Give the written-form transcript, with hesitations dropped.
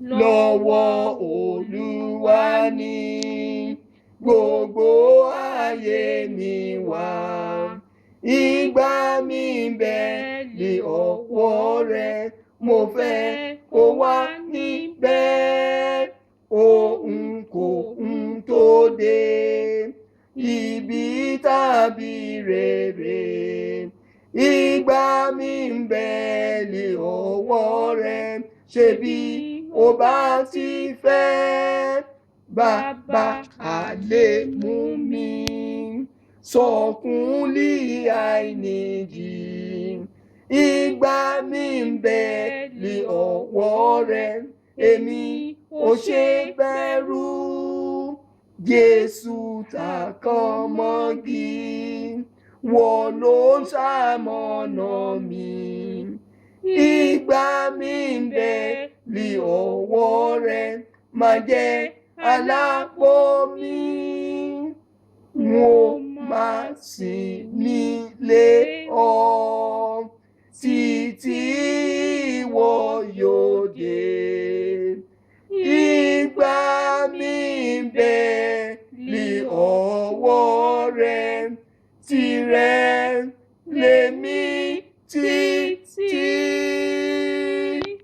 Lọ́wọ́ Olúwa ni gbogbo ayé mi wà. Ìgbà mi ń bẹ ní ọwọ́ rẹ, mo fẹ́ kó wà níbẹ̀. Ohunkóhun tó dé, ibi tàbí rere. Ìgbà mi ń bẹ ní ọwọ́ rẹ, ṣe bí o bá ti fẹ́. Bàbá àlè mú mi sọkún lí àìníjì. Ìgbà mi ń bẹ ní ọwọ́ rẹ, èmi ò ṣe bẹ̀rù. Jésù takàn mọ́gí, wọ́n ló ń ṣamọ̀nà mi. Ìgbà mi ń bẹ ní ọwọ́ rẹ, má jẹ́ alápò mi. N ó máa sìn nílé ọ títí ìwọ yóò dé. Ìgbà mi ń bẹ ní ọwọ́ rẹ, tìrẹ lèmi ti